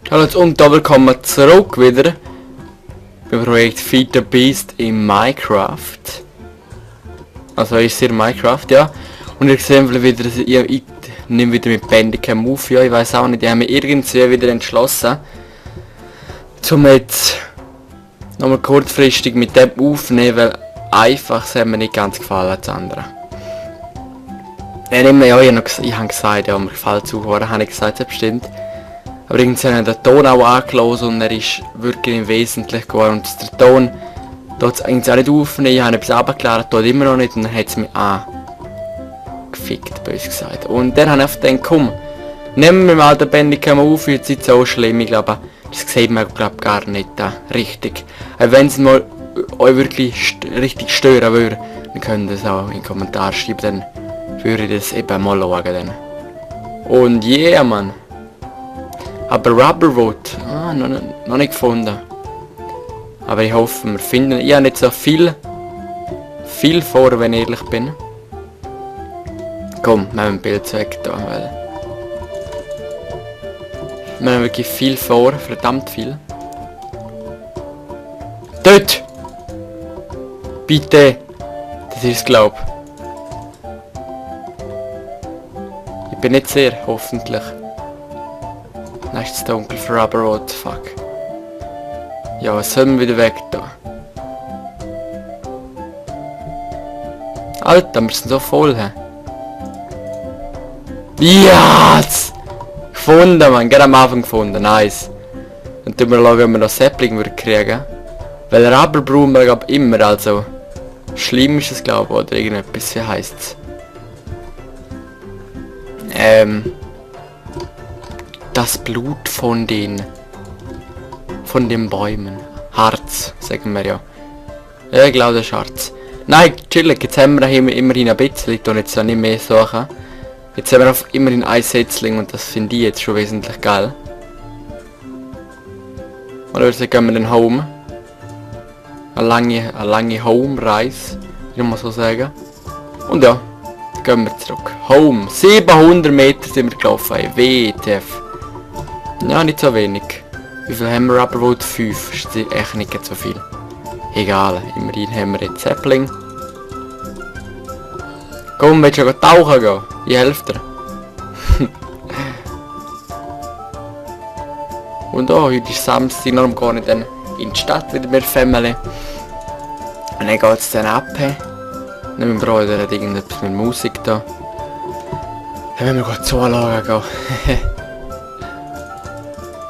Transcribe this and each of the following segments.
Hallo und da willkommen zurück wieder beim Projekt Feed the Beast in Minecraft. Also ist hier Minecraft, ja. Und ihr seht wieder, ich nehme wieder mit Bandicam auf, ja, ich weiß auch nicht, die haben mich irgendwie wieder entschlossen, zum jetzt nochmal kurzfristig mit dem aufnehmen, weil einfach es hat mir nicht ganz gefallen, das andere. Ja, ich habe gesagt, ja, mir gefällt zuhören, habe ich gesagt, bestimmt. Aber irgendwie habe ich den Ton auch angelassen und er ist wirklich im Wesentlichen geworden. Und der Ton tut es eigentlich auch nicht aufnehmen, ich habe etwas abgeklärt, tut immer noch nicht und dann hat es mich gefickt, böse gesagt. Und dann habe ich gedacht, komm, nehmen wir mal den Bandicam auf, jetzt ist es so schlimm, ich glaube, das sieht man glaub, gar nicht richtig. Wenn es mal euch wirklich richtig stören würde, dann könnt ihr es auch in den Kommentaren schreiben, dann würde ich das eben mal schauen. Dann. Und yeah, Mann. Aber Rubberwood, noch nicht gefunden. Aber ich hoffe, wir finden. Ich habe nicht so viel vor, wenn ich ehrlich bin. Komm, wir haben ein Bild weg da, weil wir haben wirklich viel vor, verdammt viel. Dort! Bitte! Das ist es, glaub. Ich bin nicht sehr, hoffentlich. Dann ist es dunkel für Rubberwood, fuck. Ja, was sollen wir wieder weg da? Alter, wir sind so voll, hä? Ja! Gefunden, man, gerade am Anfang gefunden, nice. Dann tun wir schauen, ob wir noch Sapling kriegen. Weil Rubber brauchen wir glaub immer, also. Schlimm ist es glaub ich, oder irgendetwas, wie heisst es? Das Blut von den Bäumen. Harz, sagen wir ja. Ja, ich glaube das ist Harz. Nein, chillig, jetzt haben wir immerhin ein bisschen, und jetzt nicht mehr suchen. Jetzt haben wir auf immerhin ein Setzling und das finde ich jetzt schon wesentlich geil. Oder also gehen wir dann home. Eine lange Home-Reise, ich mal so sagen. Und ja, gehen wir zurück. Home. 700 Meter sind wir gelaufen, ey. WTF. Ja, nicht so wenig. Wie viel haben wir Rubberwood? 5. Ist echt nicht so viel. Egal, immerhin haben wir jetzt Sapling. Komm, willst du schon tauchen gehen? Ich helfe dir. Und heute ist Samstag, darum gehe ich dann in die Stadt wieder mit der Family. Und dann geht es dann ab. Dann mein Bruder hat irgendetwas mit Musik da. Dann müssen wir gut zuschauen gehen.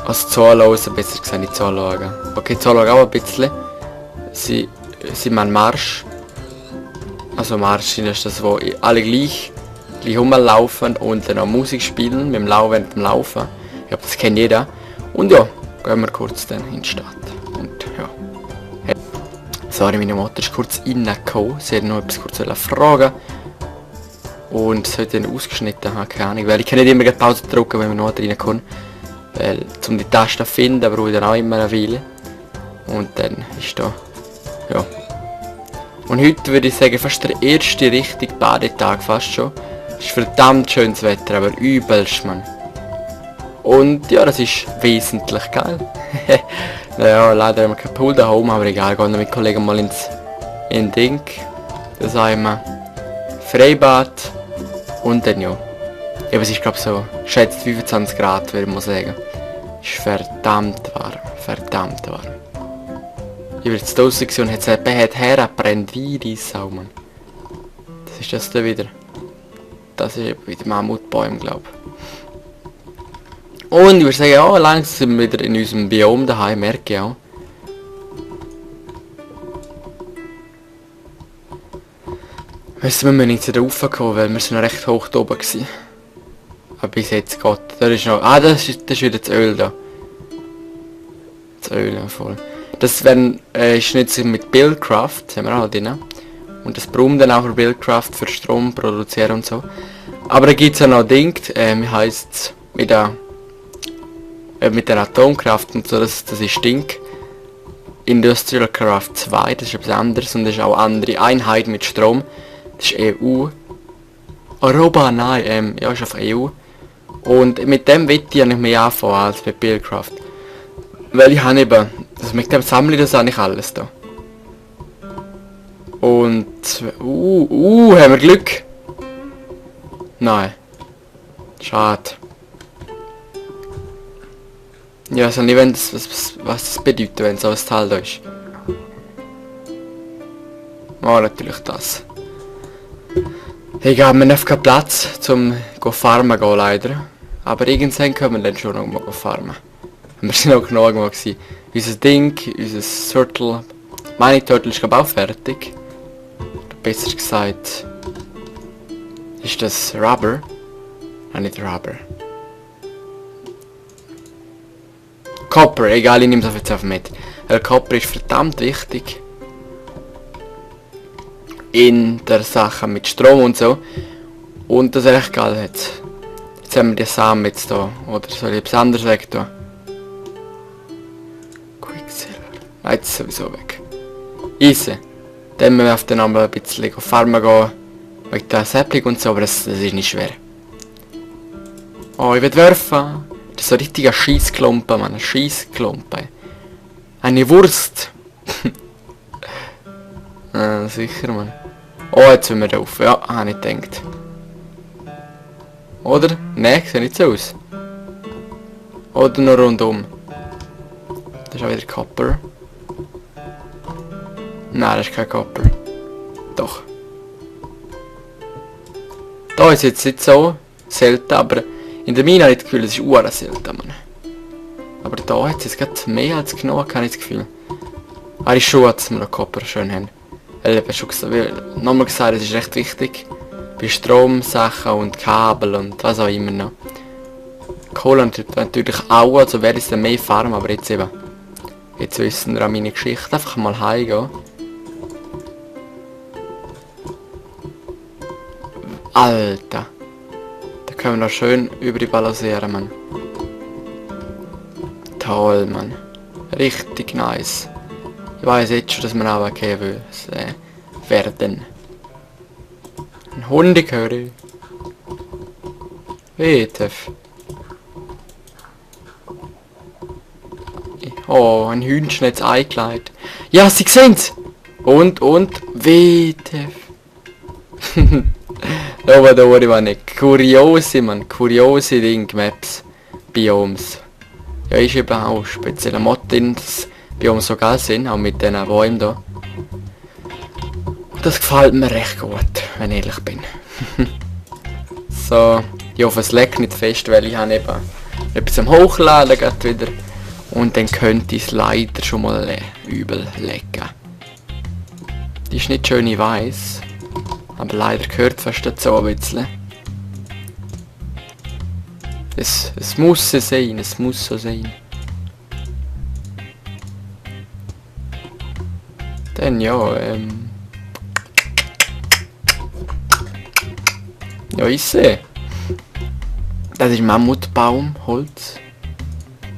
Also zuhören, besser gesagt nicht zuschauen. Okay, zuschauen auch ein bisschen. Sie machen Marsch. Also Marsch ist das, wo alle gleich rumlaufen und dann auch Musik spielen, mit dem während dem Laufen. Ich glaube, das kennt jeder. Und ja, gehen wir kurz dann in die Stadt. Und ja. Sorry, meine Mutter ist kurz reingekommen. Sie hat noch etwas kurz fragen. Und es hat dann ausgeschnitten, keine Ahnung. Weil ich kann nicht immer Pause drücken, wenn meine Mutter reinkommt. Weil, um die Taste zu finden, brauche ich dann auch immer eine Weile. Und dann ist da, ja. Und heute würde ich sagen, fast der erste richtige Badetag, fast schon. Es ist verdammt schönes Wetter, aber übelst, man. Und ja, das ist wesentlich geil. Naja, leider haben wir keinen Pool daheim, aber egal, gehen wir mit Kollegen mal ins Ding. Da sagen wir Freibad und dann ja. Ja, es ist glaube so, schätzt 25 Grad, würde ich mal sagen. Ist verdammt warm, verdammt warm. Ich war jetzt draussen und hat es hergebrennt wie die Sau, Mann. Das ist das da wieder. Das ist wieder Mammutbäume, glaube ich. Und ich würde sagen, ja, langsam sind wir wieder in unserem Biom daheim, merke ich auch. Wir müssen nicht wieder raufkommen, weil wir sind noch recht hoch da oben gewesen. Aber bis jetzt geht. Da ist noch. Das ist wieder das Öl da. Das Öl, ja, voll. Das ist nicht so mit Buildcraft, das haben wir auch drin. Und das braucht dann auch für Buildcraft, für Strom produzieren und so. Aber da gibt es ja noch Ding, wie heisst es, mit der Atomkraft und so, das ist Ding. Industrial Craft 2, das ist etwas anderes und das ist auch eine andere Einheit mit Strom. Das ist EU. Europa, nein, ja, ist auf EU. Und mit dem Wette habe ich mehr anfangen als mit Buildcraft. Weil ich habe eben, also mit dem sammle ich das eigentlich alles da. Und, haben wir Glück? Nein. Schade. Ja, also nicht, wenn das, was das bedeutet, wenn so ein Teil da ist. Oh, natürlich das. Egal, wir haben keinen Platz zum farmen gehen, leider. Aber irgendwann können wir dann schon noch mal farmen. Wir sind auch genug mal gewesen. Unser Ding, unser Turtle, meine Turtle ist glaube ich auch fertig. Oder besser gesagt, ist das Rubber? Nein, nicht Rubber. Copper, egal, ich nehme es jetzt einfach mit. Weil Copper ist verdammt wichtig. In der Sache mit Strom und so. Und das ist echt geil jetzt. Jetzt haben wir die Samen jetzt da. Oder soll ich etwas anderes weg tun? Quicksilver. Nein, jetzt ist sowieso weg. Easy. Dann müssen wir auf den anderen ein bisschen farmen gehen. Wegen der Säppling und so, aber das ist nicht schwer. Oh, ich will werfen. Das ist so ein richtiger Scheissklumpen, Mann. Ein Scheissklumpen. Eine Wurst. Sicher, Mann. Oh, jetzt sind wir drauf. Ja, habe ich gedacht. Oder? Nein, sieht nicht so aus. Oder nur rundum. Das ist auch wieder Copper. Nein, das ist kein Copper. Doch. Da ist jetzt nicht so selten, aber in der Mine habe ich das Gefühl, es ist selten, Mann. Aber da hat es jetzt gerade mehr als genug, habe ich das Gefühl. Ah, ich schon, dass wir noch Copper schön haben. Weil ich schon gesagt, nochmal gesagt, es ist recht wichtig. Bei Stromsachen und Kabel und was auch immer noch. Kohle natürlich auch, also wäre es dann mehr Farm, aber jetzt eben. Jetzt wissen wir an meine Geschichte. Einfach mal heimgehen. Alter. Da können wir noch schön überbalancieren, Mann. Toll, Mann. Richtig nice. Ich weiß jetzt schon, dass man auch okay will. Werden. Ein Hundekörper. WTF. Oh, ein Hühnchen jetzt eingeleitet. Ja, sie sehen's! Und, WTF. Da war nicht. Kuriose, Mann. Kuriose Ding, Maps. Biomes. Ja, ist eben auch spezielle Mod in das Biom so geil sind, auch mit diesen Bäumen da. Das gefällt mir recht gut, wenn ich ehrlich bin. So, ich hoffe es leckt nicht fest, weil ich habe eben etwas am Hochladen gerade wieder. Und dann könnte ich es leider schon mal übel lecken. Die ist nicht schön, ich weiss. Aber leider gehört fast dazu ein bisschen. Es muss so sein, es muss so sein. Dann ja, ja, ich sehe. Das ist Mammutbaum, Holz.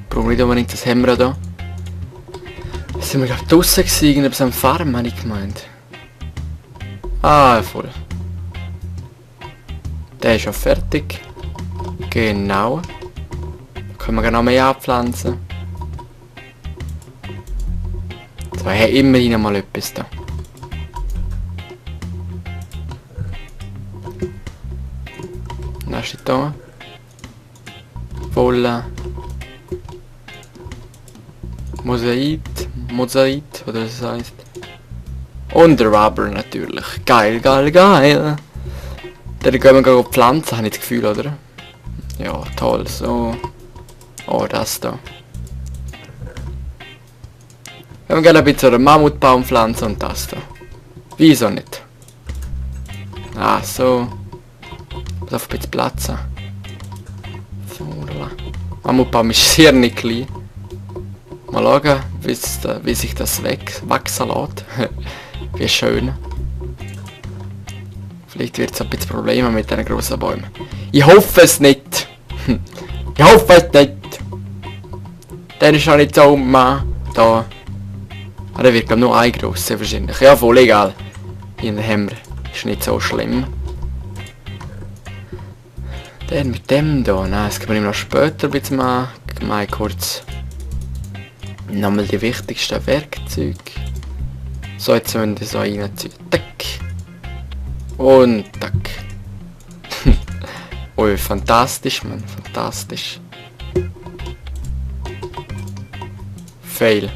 Brauchen nicht unbedingt das Hämmer da. Sind wir gerade draussen gewesen, etwas am Farm, habe ich gemeint. Ah, voll. Der ist schon fertig. Genau. Da können wir noch mehr abpflanzen. So, ich habe immerhin mal etwas da. Was steht da? Volle Mosaik, oder was es heisst. Und der Rubber natürlich. Geil, geil, geil. Dann gehen wir gleich pflanzen, habe ich das Gefühl, oder? Ja, toll, so. Oh, das da. Wir gehen ein bisschen einen Mammutbaum pflanzen und das da. Wieso nicht? Ah, so. Muss auf ein bisschen Platz haben. Mammutbaum ist sehr nicht klein. Mal schauen, wie sich das wachsen lässt. Wie schön. Vielleicht wird es ein bisschen Probleme mit diesen grossen Bäumen. Ich hoffe es nicht. Ich hoffe es nicht. Der ist noch nicht so da. Ah, der wird glaube nur ein grosser wahrscheinlich. Ja, voll egal. In den Hämmer. Ist nicht so schlimm. Den mit dem da. Nein, das können wir ihm noch später ein bisschen mal kurz. Nochmal die wichtigsten Werkzeuge. So, jetzt müssen wir so reinziehen. Tack. Und tack. Oh, fantastisch, Mann. Fantastisch. Fail.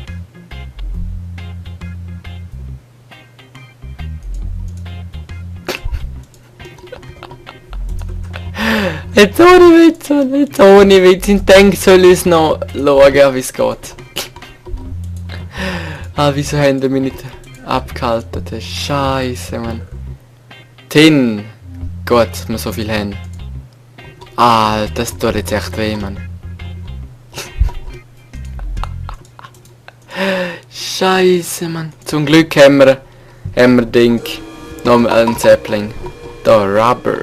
Jetzt ohne Witz, Mann. Jetzt ohne Witz. Ich denke, soll ich es noch schauen, wie es geht. Ah, wieso haben die mich nicht abgehalten? Das ist Scheiße, Mann. Tin. Gut, dass wir so viel haben. Ah, das tut jetzt echt weh, Mann. Scheiße, Mann. Zum Glück haben wir Ding. Noch einen Sapling. Da, Rubber.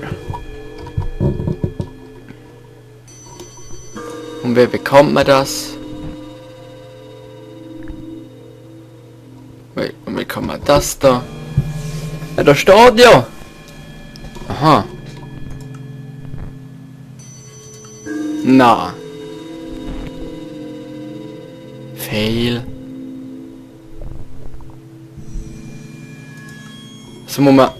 Und wie bekommt man das? Und wie kann man das da? Ja, da steht ja. Aha. Na. Fail. So muss man...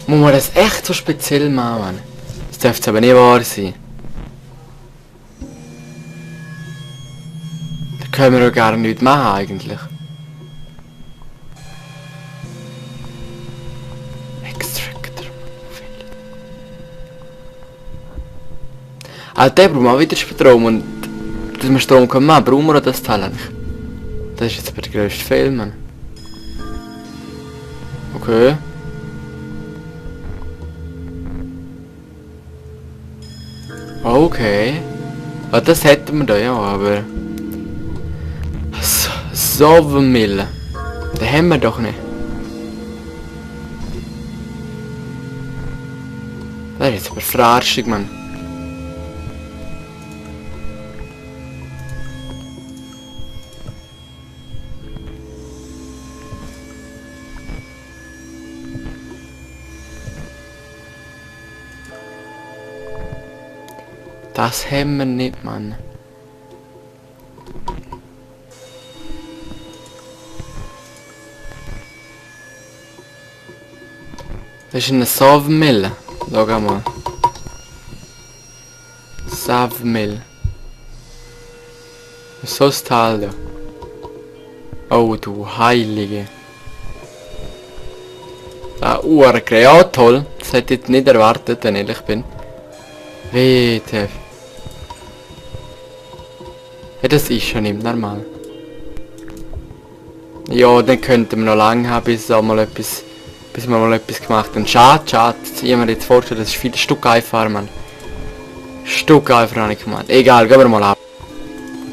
Muss man das echt so speziell machen, Mann? Das dürfte aber nicht wahr sein. Da können wir ja gar nichts machen, eigentlich. Extractor. Ah, der braucht mal wieder Strom und... Dass wir Strom können machen, brauchen wir das Teil eigentlich. Das ist jetzt aber der grösste Fehler, Mann. Okay. Okay. Ah, das hätten wir da ja, aber... Sauermilch. Den haben wir doch nicht. Das ist jetzt aber verarschig, Mann. Das haben wir nicht, Mann. Das ist eine Sauermilch. Schau mal. Sauermilch. So ist Teil da. Oh du Heilige. Ah, ja toll. Das hätte ich jetzt nicht erwartet, wenn ich ehrlich bin. WTF. Ja, das ist schon nicht normal. Ja, dann könnten wir noch lange haben, bis wir mal etwas gemacht haben. Schade. Ich mir jetzt vorstellen, das ist viel Stück einfach, Mann. Stück einfach habe ich gemacht. Egal, gehen wir mal ab.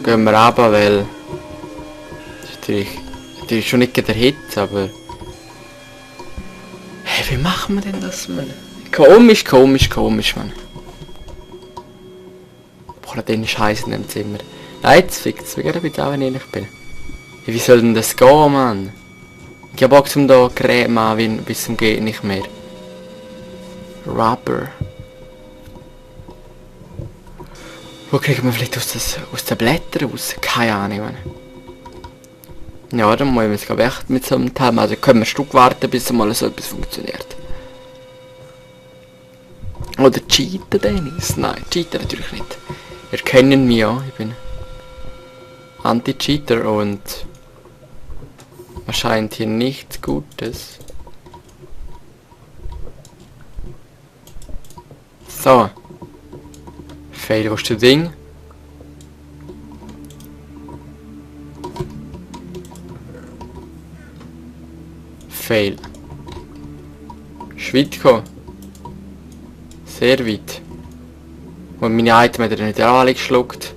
Gehen wir ab, weil... Das ist natürlich schon nicht der Hit, aber... Hey, wie machen wir denn das, Mann? Komisch, Mann. Boah, den Scheiß in dem Zimmer. Nein, jetzt fickt's mir gerade bitte auch, wenn ich ehrlich bin. Wie soll denn das gehen, Mann? Ich hab Bock zum da Creme machen, bis zum geht nicht mehr. Rubber. Wo kriegen wir vielleicht aus den Blättern raus? Keine Ahnung, Mann. Ja, dann muss ich es glaube ich echt mit so einem Thema. Also können wir ein Stück warten, bis mal so etwas funktioniert. Oder cheaten, Dennis? Nein, cheaten natürlich nicht. Ihr kennt mich ja, ich bin Anti-Cheater und wahrscheinlich hier nichts Gutes. So. Fail, wo ist das Ding? Fail. Ist weit gekommen. Sehr weit. Und meine Item hat er nicht alle geschluckt.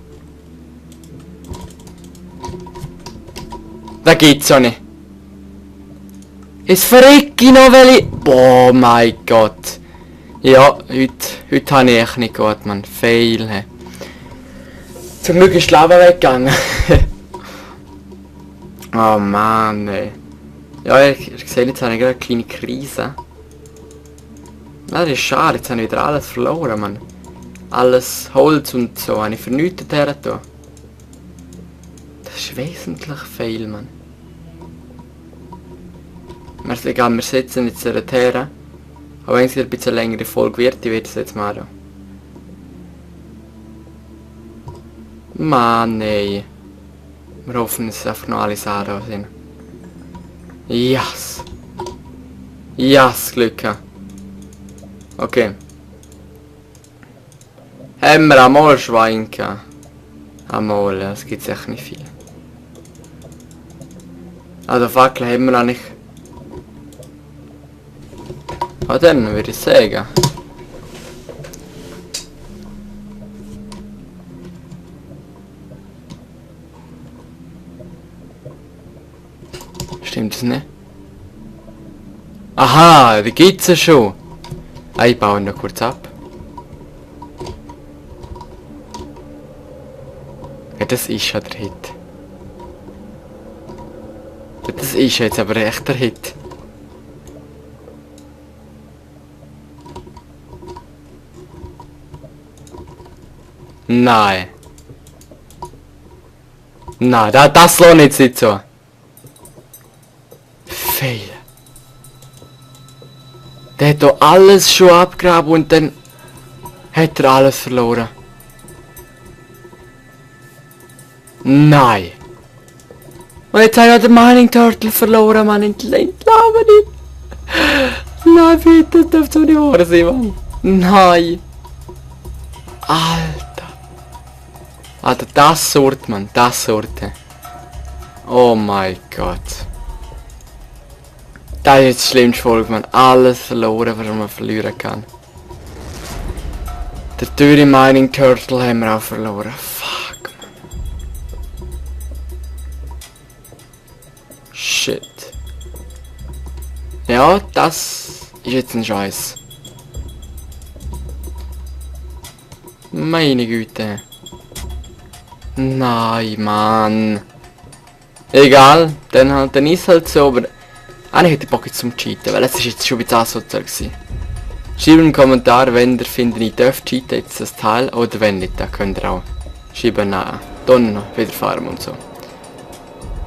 Da geht's auch nicht. Es verrecke noch, weil ich... Boah, mein Gott. Ja, heute habe ich echt nicht gut, man. Fail, he. Zum Glück ist die Lava weggegangen. Oh Mann, ey. Ja, ihr seht, jetzt habe ich gerade eine kleine Krise. Das ist schade, jetzt habe ich wieder alles verloren, Mann. Alles Holz und so habe ich vernichtet hergetan. Das ist wesentlich viel, Mann. Egal, wir setzen jetzt her. Aber wenn es ein bisschen längere Folge wird, ich werde es jetzt machen. Mann, nee. Wir hoffen, dass einfach noch alle Sachen sind. Yes! Yes, Glück gehabt. Okay. Haben wir einmal Schwein gehabt? Einmal, ja, das gibt es echt nicht viel. Also Fackel haben wir auch nicht. Ah, dann würde ich sagen. Stimmt das nicht? Aha, die gibt's ja schon. Ah, ich baue ihn noch kurz ab. Ja, das ist ja der Hit. Ja, das ist jetzt aber echt der Hit. Nein. Nein, das lohnt jetzt nicht so. Fail. Der hat doch alles schon abgegraben und dann hat er alles verloren. Nein. Und jetzt hat er den Mining Turtle verloren, Mann, in die Lava nicht. Nein, bitte, das darf so nicht wahr sein, Mann. Nein. Alter. Alter, das Sort, Mann, das Sorte. Oh mein Gott. Das ist jetzt die schlimmste Folge, man. Alles verloren, was man verlieren kann. Der teure Mining Turtle haben wir auch verloren. Fuck, man. Shit. Ja, das ist jetzt ein Scheiß. Meine Güte. Nein, Mann. Egal, dann ist halt so, aber eigentlich hätte ich Bock jetzt zum Cheaten, weil es ist jetzt schon ein bisschen asozial gewesen. Schreibt einen Kommentar, wenn ihr findet, ich darf cheaten jetzt das Teil, oder wenn nicht, dann könnt ihr auch schreiben, nein, dann noch wieder farmen und so.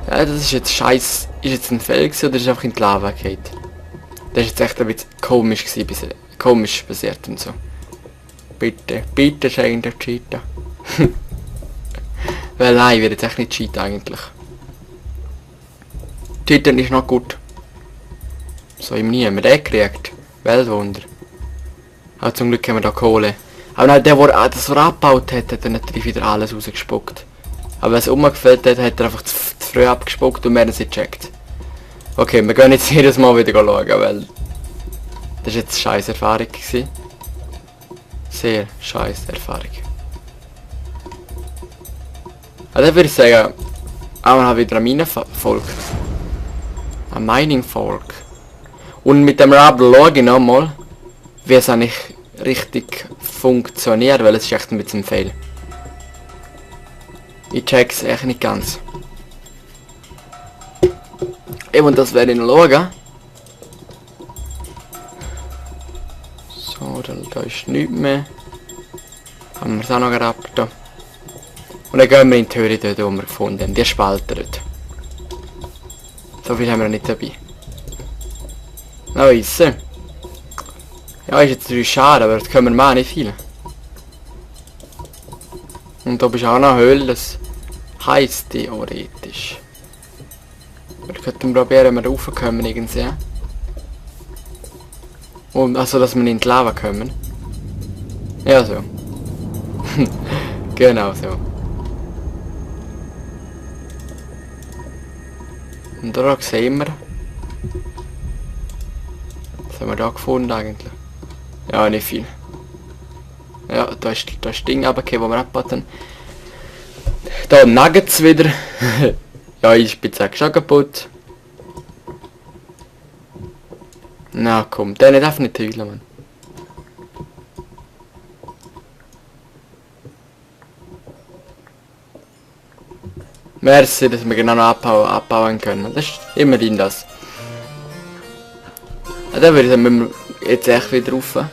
Ja, das ist jetzt scheiß, ist jetzt ein Fail gewesen, oder ist einfach in die Lava gefallen? Das ist jetzt echt ein bisschen komisch gewesen, komisch passiert und so. Bitte, bitte eigentlich cheaten. Weil nein, ich werde jetzt echt nicht cheaten eigentlich. Cheaten ist noch gut. So, im nie haben wir den gekriegt. Weltwunder. Aber zum Glück haben wir da Kohle. Aber nein, der das abgebaut hat, hat er natürlich wieder alles rausgespuckt. Aber wenn es umgefällt hat, hat er einfach zu früh abgespuckt und wir haben es nicht gecheckt. Okay, wir gehen jetzt jedes Mal wieder schauen, weil das ist jetzt scheiß Erfahrung gewesen. Sehr scheiß Erfahrung. Also dann würde ich sagen, auch mal wieder eine Minenfolge. Eine Mining-Folge. Und mit dem Rubble schaue ich nochmal, wie es eigentlich richtig funktioniert, weil es ist echt ein bisschen ein Fail. Ich check's echt nicht ganz. Eben, und das werde ich noch schauen. So, da ist nichts mehr. Haben wir es auch noch gehabt. Und dann gehen wir in die Höhle dort, wo wir gefunden haben. Die Spalter dort. So viel haben wir nicht dabei. Nice. Ja, ist jetzt natürlich schade, aber das können wir machen, nicht viel. Und da ist auch noch eine Höhle, das heisst theoretisch. Wir könnten probieren, wenn wir raufkommen irgendwie. Und also, dass wir in die Lava kommen. Ja, so. Genau so. Und da sehen wir. Was haben wir da gefunden eigentlich? Ja, nicht viel. Ja, da ist das Ding runtergekommen, wo wir abgebaut haben. Da Nuggets wieder. Ja, ich bin jetzt schon kaputt. Na komm, der nicht einfach nicht heulen, Mann. Merci, dass wir genau noch abbauen können. Das ist immerhin das. Da würde ich sagen, müssen wir jetzt echt wieder rauf. Dass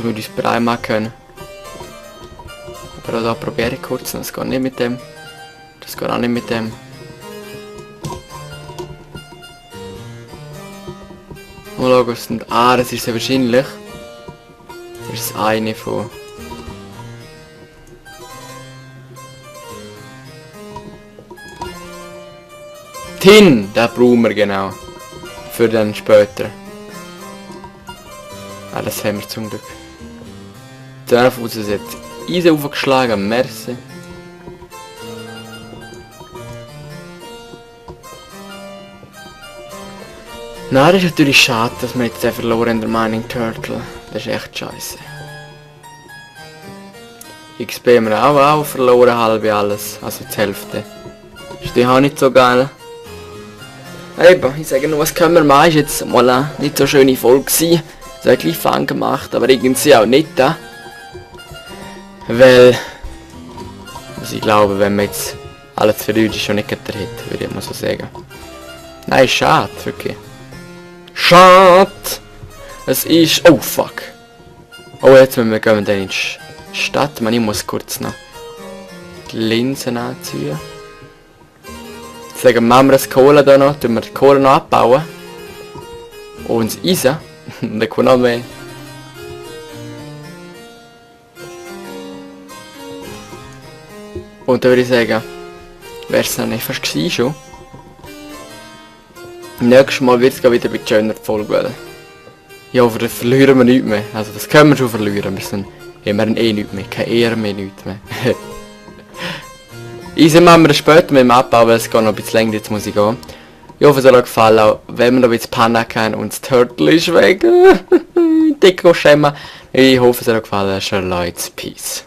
wir uns bereit machen können. Aber da probiere ich kurz, das geht nicht mit dem. Das geht auch nicht mit dem. Mal schauen, was sind. Ah, das ist ja wahrscheinlich. Das ist das eine von. Tin, den brauchen wir genau. Für dann später. Ah, das haben wir zum Glück. Der Fuß ist jetzt Eisen aufgeschlagen, merci. Nein, das ist natürlich schade, dass wir jetzt den verloren in der Mining Turtle. Das ist echt scheiße. XP haben wir auch verloren, halbe alles. Also die Hälfte. Ist die auch nicht so geil. Eben, ich sage nur, was können wir machen, ist jetzt mal eine nicht so schöne Folge gewesen. Es hat gleich Fang gemacht, aber irgendwie auch nicht da. Weil, also ich glaube, wenn man jetzt alles für uns schon nicht getan hätte, würde ich mal so sagen. Nein, schade, wirklich. Schade! Es ist... Oh, fuck. Oh, jetzt müssen wir gehen dann in die Stadt. Ich muss kurz noch die Linsen anziehen. Sagen wir das Kohle da noch, tun wir die Kohle noch abbauen. Und das Eisen. Und dann kommt noch mehr. Und dann würde ich sagen, wäre es dann nicht fast gewesen schon. Nächstes Mal wird es wieder ein schöner Folge. Ja, aber dann verlieren wir nichts mehr. Also das können wir schon verlieren. Wir sind immerhin eh nichts mehr. Keine Ehre mehr, nichts mehr. Eisen machen wir später mit dem Abbau, weil es geht noch ein bisschen länger, jetzt muss ich gehen. Ich hoffe, es hat euch gefallen, auch wenn wir noch ein bisschen Pannen haben und das Turtle ist weg. Dicko schämen. Ich hoffe, es hat euch gefallen. Schön Leute, Peace.